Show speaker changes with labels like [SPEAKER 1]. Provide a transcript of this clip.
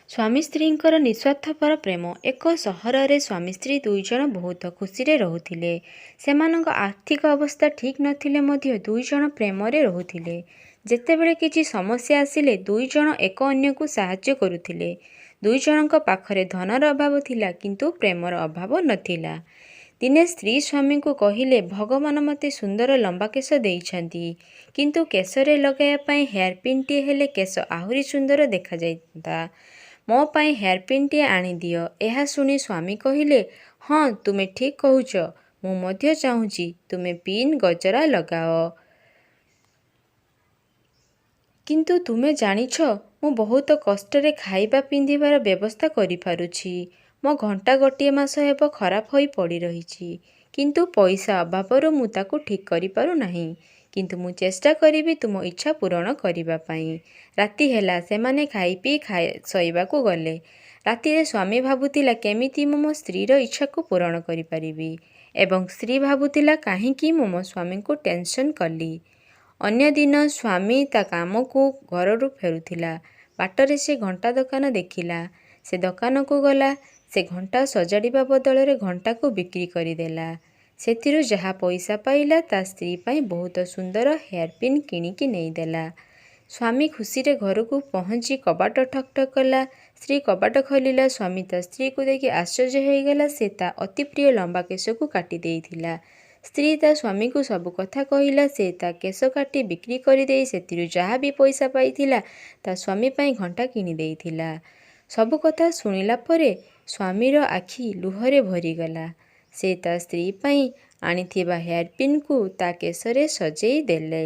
[SPEAKER 1] ସ୍ୱାମୀ ସ୍ତ୍ରୀଙ୍କର ନିଃସ୍ୱାର୍ଥପର ପ୍ରେମ। ଏକ ସହରରେ ସ୍ୱାମୀ ସ୍ତ୍ରୀ ଦୁଇଜଣ ବହୁତ ଖୁସିରେ ରହୁଥିଲେ। ସେମାନଙ୍କ ଆର୍ଥିକ ଅବସ୍ଥା ଠିକ୍ ନଥିଲେ ମଧ୍ୟ ଦୁଇଜଣ ପ୍ରେମରେ ରହୁଥିଲେ। ଯେତେବେଳେ କିଛି ସମସ୍ୟା ଆସିଲେ ଦୁଇଜଣ ଏକ ଅନ୍ୟକୁ ସାହାଯ୍ୟ କରୁଥିଲେ। ଦୁଇଜଣଙ୍କ ପାଖରେ ଧନର ଅଭାବ ଥିଲା, କିନ୍ତୁ ପ୍ରେମର ଅଭାବ ନଥିଲା। ଦିନେ ସ୍ତ୍ରୀ ସ୍ୱାମୀଙ୍କୁ କହିଲେ, ଭଗବାନ ମୋତେ ସୁନ୍ଦର ଲମ୍ବା କେଶ ଦେଇଛନ୍ତି, କିନ୍ତୁ କେଶରେ ଲଗାଇବା ପାଇଁ ହେୟାରପିନ୍ଟିଏ ହେଲେ କେଶ ଆହୁରି ସୁନ୍ଦର ଦେଖାଯାଇଥାନ୍ତା। ମୋ ପାଇଁ ହେୟାରପିନ୍ଟିଏ ଆଣିଦିଅ। ଏହା ଶୁଣି ସ୍ୱାମୀ କହିଲେ, ହଁ, ତୁମେ ଠିକ୍ କହୁଛ, ମୁଁ ମଧ୍ୟ ଚାହୁଁଛି ତୁମେ ପିନ୍ ଗଜରା ଲଗାଅ। କିନ୍ତୁ ତୁମେ ଜାଣିଛ, ମୁଁ ବହୁତ କଷ୍ଟରେ ଖାଇବା ପିନ୍ଧିବାର ବ୍ୟବସ୍ଥା କରିପାରୁଛି। ମୋ ଘଣ୍ଟା ଗୋଟିଏ ମାସ ହେବ ଖରାପ ହୋଇ ପଡ଼ିରହିଛି, କିନ୍ତୁ ପଇସା ଅଭାବରୁ ମୁଁ ତାକୁ ଠିକ୍ କରିପାରୁନାହିଁ। କିନ୍ତୁ ମୁଁ ଚେଷ୍ଟା କରିବି ତୁମ ଇଚ୍ଛା ପୂରଣ କରିବା ପାଇଁ। ରାତି ହେଲା, ସେମାନେ ଖାଇ ପିଇ ଶୋଇବାକୁ ଗଲେ। ରାତିରେ ସ୍ୱାମୀ ଭାବୁଥିଲା, କେମିତି ମୁଁ ମୋ ସ୍ତ୍ରୀର ଇଚ୍ଛାକୁ ପୂରଣ କରିପାରିବି ଏବଂ ସ୍ତ୍ରୀ ଭାବୁଥିଲା, କାହିଁକି ମୁଁ ମୋ ସ୍ୱାମୀଙ୍କୁ ଟେନସନ୍ କଲି। ଅନ୍ୟଦିନ ସ୍ୱାମୀ ତା କାମକୁ ଘରରୁ ଫେରୁଥିଲା। ବାଟରେ ସେ ଘଣ୍ଟା ଦୋକାନ ଦେଖିଲା। ସେ ଦୋକାନକୁ ଗଲା। ସେ ଘଣ୍ଟା ସଜାଡ଼ିବା ବଦଳରେ ଘଣ୍ଟାକୁ ବିକ୍ରି କରିଦେଲା। ସେଥିରୁ ଯାହା ପଇସା ପାଇଲା, ତା ସ୍ତ୍ରୀ ପାଇଁ ବହୁତ ସୁନ୍ଦର ହେୟାରପିନ୍ କିଣିକି ନେଇଦେଲା। ସ୍ୱାମୀ ଖୁସିରେ ଘରକୁ ପହଞ୍ଚି କବାଟ ଠକ୍ ଠକ୍ କଲା। ସ୍ତ୍ରୀ କବାଟ ଖୋଲିଲା। ସ୍ୱାମୀ ତା ସ୍ତ୍ରୀକୁ ଦେଖି ଆଶ୍ଚର୍ଯ୍ୟ ହୋଇଗଲା। ସେ ତା ଅତି ପ୍ରିୟ ଲମ୍ବା କେଶକୁ କାଟି ଦେଇଥିଲା। ସ୍ତ୍ରୀ ତା ସ୍ୱାମୀକୁ ସବୁ କଥା କହିଲା। ସେ ତା କେଶ କାଟି ବିକ୍ରି କରିଦେଇ ସେଥିରୁ ଯାହା ବି ପଇସା ପାଇଥିଲା, ତା ସ୍ୱାମୀ ପାଇଁ ଘଣ୍ଟା କିଣିଦେଇଥିଲା। ସବୁ କଥା ଶୁଣିଲା ପରେ ସ୍ୱାମୀର ଆଖି ଲୁହରେ ଭରିଗଲା। ସେ ତା ସ୍ତ୍ରୀ ପାଇଁ ଆଣିଥିବା ହେୟାରପିନ୍କୁ ତା କେଶରେ ସଜେଇ ଦେଲେ।